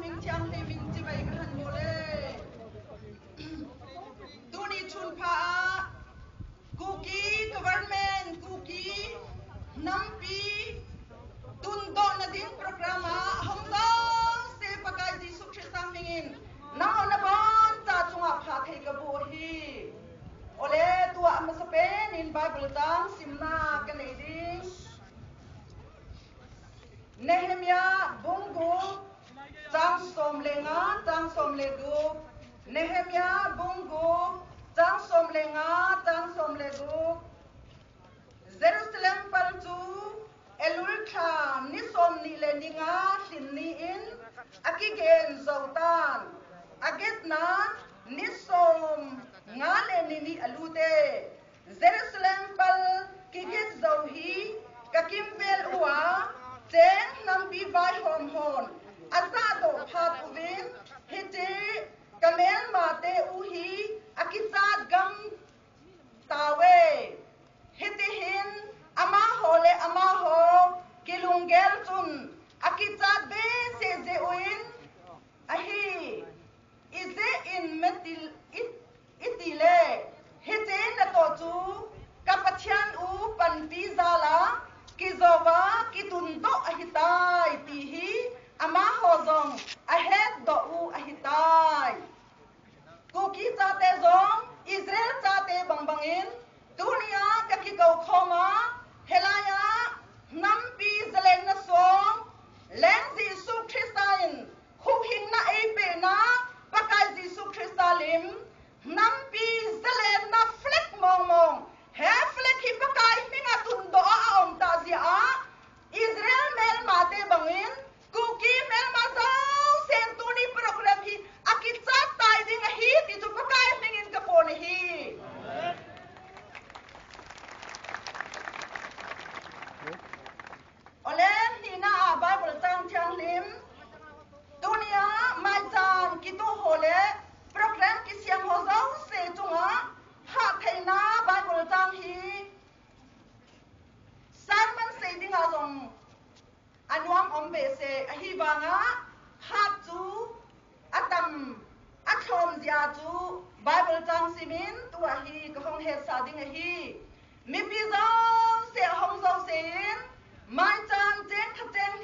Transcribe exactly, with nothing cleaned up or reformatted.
Ming thiang te min chibai ka han bol e. Tuni chun pha a Kuki government, Kuki nampi tundohna ding program a hung dong se Pakai Jesu Christa mingin nangho nabon cha chunga phatthei ka boh hi. Ole tua amasapen in Bible chang simna ka nei ding. Nehemiah bung gup chang som le nga, chang som le gup. Nehemiah bung gup chang som le nga, chang som le gup. Jerusalem pal chu Elul lha ni som ni le ni nga lhin ni in akigen jou tan. Agetna ni som nga le ni ni alut e. Jerusalem pal kiget jou hi ka kimvel uva cheng nampi vaihom hon ajahdoh phat uvin, hiche ka melmate u hi akichat gam tauve. Hitihin amaho le amaho kilunggel chun akichat behseh jeh uvin ahi. Ijeh in metil it, itile, hiche natoh chu ka Pathen u panpi jal a kijouva kitundoh ahitai, ti hi amaho jong ahetdoh u ahitai. Kuki chate jong Israel chate bangbangin tunia ka kikou khom a, hilaiya nampi zalenna song, Leng Jesu Christa in huhhingna eipehna, Pakai Jesu Christa lim, nampi zalenna flag mongmong, he flag hi Pakai hminga tundoh a aum tah jeh a, Israel melmate bangin, Kuki melma jousen tuni program hi akichat tai ding ahi ti chu Pakai hmingin ka pon ahi. Ole nina a Bible chang thianghlim, tunia maicham kitoh ho le program kisiam ho jouse chunga phattheina Bible chang hi sermon sei dinga jong anuam um behseh ahivanga, hat chu atam, alhom jeh a chu Bible chang simin tua hi kahung hetsa ding ahi. Mipi jouse ahung jouse in, maicham cheng khat cheng